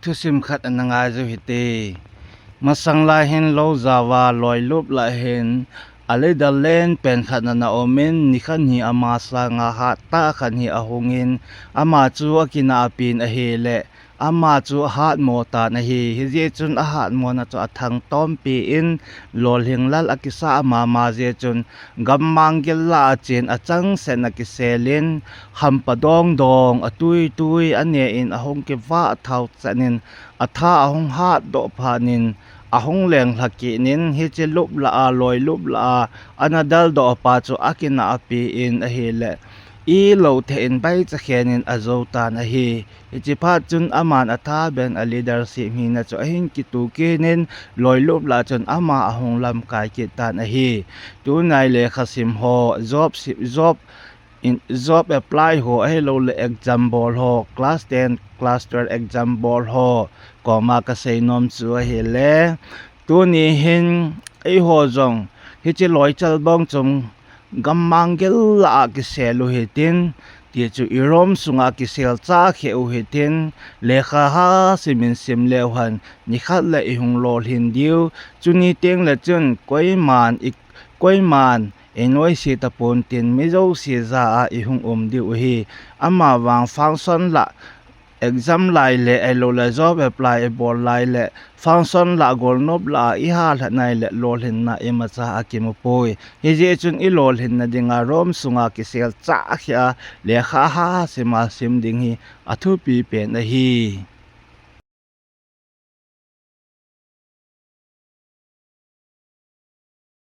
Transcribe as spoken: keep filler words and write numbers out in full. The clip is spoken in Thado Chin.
Thusim khat ana ngai u hite. Masang lai hin lou jao a loilup lah hin a leader len pen khat ana um in, nikhat hi ama sanga hat tah khat hi ahung in, ama chu akinah apen ahile, ama chu ahatmo tan ahi. Hijeh chun ahatmo na chu athangtom pi in, lolhing lal akisa mama jeh chun, gammang gil lah a chen achang sen akisel in, hampa dong dong, atui tui, ane in ahung kivah thao chan in, atha ahung hat doh phat in, ahung leng lha kit in, hiche lup lah a, loilup lah a, ana del doh pa chu akinah apen ahile, ilou thei in baicha khen in ajou tan ahi. Hiche phat chun aman atha ben a leadership hina chu ahin kitu kit in, loilup lah chun ama ahung lamkai kit tan ahi. Tunai lekha sim ho, job sim, job in, job apply ho, ahilouleh exam bol ho, class ten, class twelve exam bol ho koma kasei nom chu ahile, tuni hin eiho jong hiche loichal bong chom gammang gil lah a kisel u hitin, ti chu i room sunga kisel chah kheh u hitin, lekha ha sim in sim leu hen, nikhat le ihung lolhin diu, chuni teng le chun koiman i, koiman ei noise tapon tin, mi jouse jah a ihung um diu ahi. Ama vang function lah, exam lai le, ahilouleh job apply ibol lai le, function lah, golnop lah a iha lha nai le, lolhinna imacha akimu poi. Hijeh chun ilolhinna dinga room sunga kisel chah kheh a, lekha ha sim a sim ding hi athupi pen ahi.